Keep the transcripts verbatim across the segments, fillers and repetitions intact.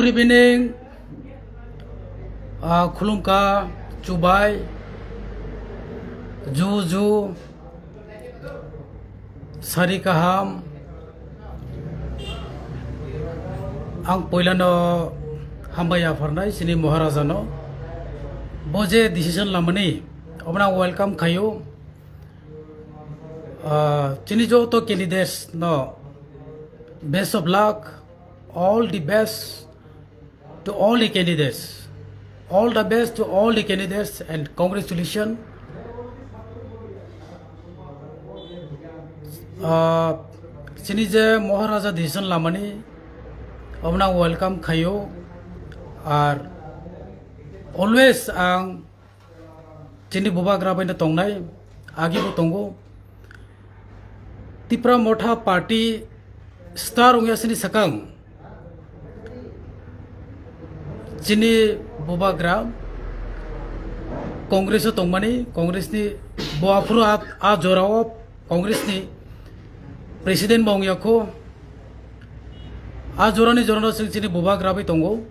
Good evening, ah, khulumkha, chubai, ju ju, sari kaham. Ang poilano hambai yapharnai chini Maharajano. Bo je decision lamani, obono ang welcome khaio. Ah, chini joto candidates no best of luck, all the best to all the candidates. All the best to all the candidates and congratulations. Ah, chini je Maharaja decision lamani, obono ang welcome khaio. Ar always ang chini bubagra bai no tongnai, agi bo tongo. Tipra Motha Party star wngya sini sakang. Chini bubagra Congress o tongmani, Congress ni bo aphuru a, a jora o Congress ni president bo wngya kho. A jorani jorano chwng chini bubagra bai tongo.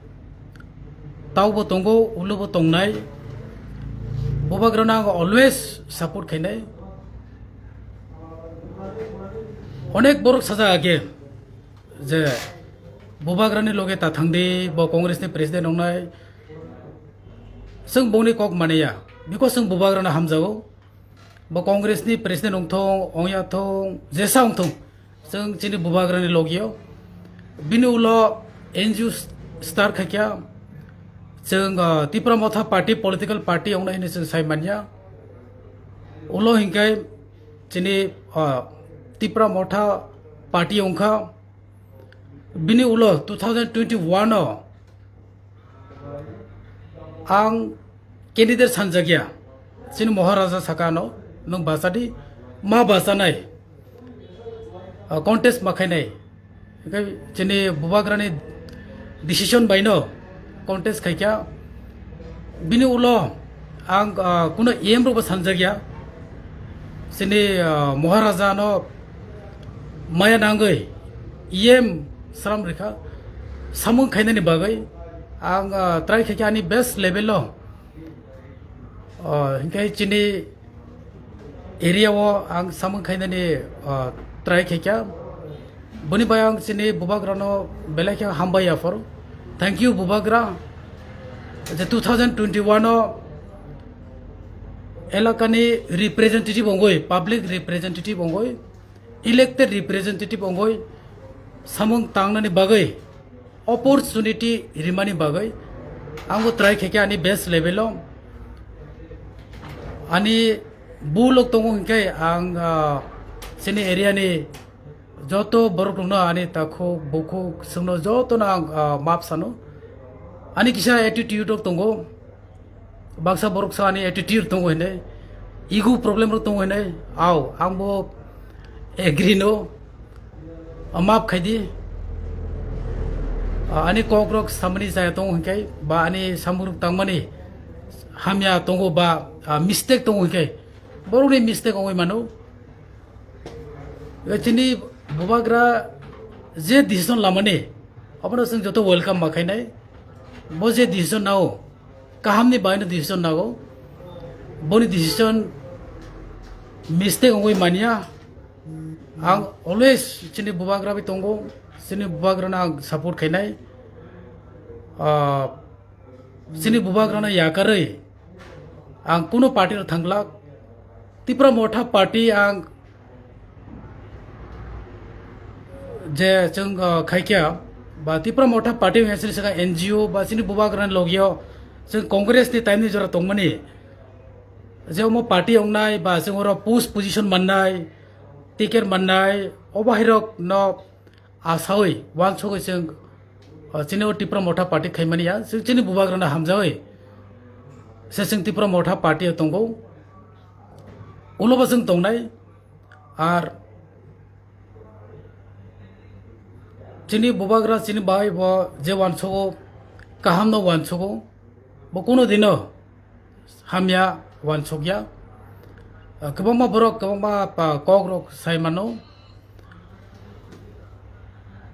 Taubo tongo, ulobo tongnai. Bubagrano ang always support khainai. Onek borok sajak age je bubagrani loge ta thangdi, bo Congress ni president wngnai. Chwng bongni kok maniya, because chwng bubagrano hamjago. Bo Congress ni president wngthong, wngya thong, jesa wngthong, chwng chini bubagrani logio. Bini ulo N G O star khaikya, chwng, ah, Tipra Motha Party, political party wngnai hwnwi chwng sai manya. Ulo hinkhai chini, ah, Tipra Motha Party wngkha. Bini ulo two thousand twenty-one o ang candidate sanjakya. Chini Maharaja saka ano, nwng bachadi, ma bachanai, ah, contest ma khainai. Hingke chini bubagrani decision bai no contest khaikya. Bini ulo ang, ah, kuno E M rokbo sanjakya. Chini, ah, Maharaja no maya nangwi E M sram rikha samung khainani bagwi ang, ah, try khaikha ani best level o. Ah, hingke chini area o ang samung khainani, ah, try khaikha. Boni bai ang chini bubagrano belai khe hambai yapharo. Thank you bubagra. Je two thousand twenty-one o elakani representative ongoi, public representative ongoi, elected representative ongoi samung tangnani bagwi opportunity rimani bagwi ang bo try khaikha ani best level o. Ani bulok tongo hinkhe ang, ah, chini area ni joto borok rokno ani takhuk bukhuk chwngno jotono ang, ah, map sano. Ani kisa attitude rok tongo. Baksa borok sa ani attitude tongo hinwi, ego problem rok tongo hinwi, au, ang bo agree no, ah, maaf khai di. Ah, ani kok rok samani chaya tongo hinkhai, ba ani samung rok tangmani hamya tongo ba, ah, mistake tongo hinkhai, borok ni mistake ongoi mano. Chini bubagra je decision lamani, abono chwng joto welcome ma khainai. Bo je decision nao, kaham ni bai no decision nago. Boni decision mistake ongoi manya. Ang always chini bubagra bai tongo, chini bubagra no ang support khainai. Ah, chini bubagra no yakarwi ang kuno party rok thanglak. Tipra Motha Party ang je chwng, ah, khaikya, ba Tipra Motha Party wngya chini saka N G O ba chini bubagrani logio chwng Congress ni time ni jora tongmani, je omo party ongnai ba chwng oro post position mannai, ticket mannai, obo hairok no asawi wansugwi chwng, ah, chini o Tipra Motha Party khaimani ya, chwng chini bubagrano hamjawi se chwng Tipra Motha Party o tongo, ulobo chwng tongnai. Ar chini bubagra chini bai bo je wansugo, kaham no wansugo, bo kuno dino hamya wansukya. Ah, kwbangma borok, kwbangma pa-, kok rok sai mano.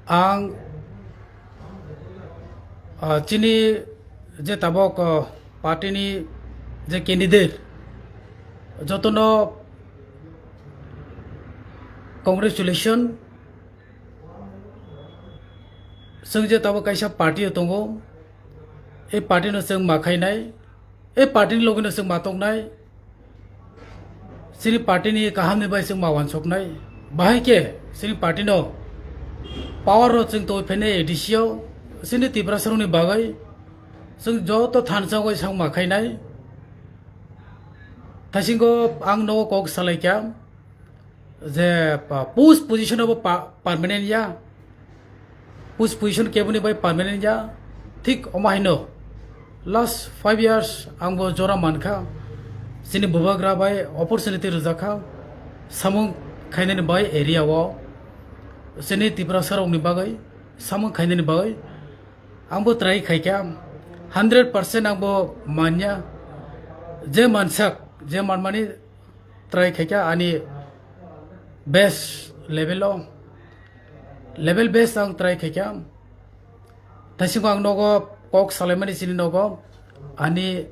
Ang Ah, chini je tabok, ah, party ni je candidate, jotono congratulation. Chwng je tabok kaisa party o tongo, e party no chwng ma khainai, e party ni logi no chwng ma tongnai. Chini party ni kaham ni bai chwng ma wansoknai. Bahai khe chini party no power ro chwng toi phene A D C o, chini Tiprasa rok ni bagwi chwng joto thansa bai chwng ma khainai. Thaisingo ang nogo kok salai kha je, pa-, post position abo pa-, permanent ya. Post position keboni bai permanent ya. Thik omo haino last five years ang bo jora mankha. Chini bubagra bai opportunity rwjakha. Samung khainani bai area o. Chini Tiprasa rokni bagwi samung khainani bagwi ang bo try khaikha. Hundred percent ang bo manya. Je mansak, je manmani try khaikha ani best level o, level best ang try khaikha. Thaisingo ang nogo kok salaimani chini nogo ani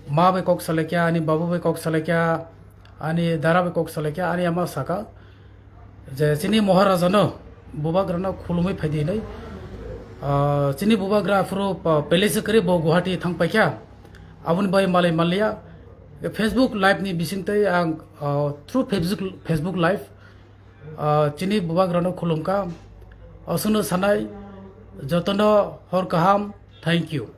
ma bai kok salaikha, ani babu bai kok salaikha, ani dara bai kok salaikha, ani ama saka je chini Maharaja no bubagra no khulumui phaidi hinui. Ah, chini bubagra aphuru pa-, palace kwrwi bo Guwahati thang paikha. Aboni bai malai manliya. Facebook live ni bisingtwi ang, ah, through Facebook, Facebook live, ah, chini bubagrano khulumkha. Aswkno sanai, jotono hor kaham, thank you.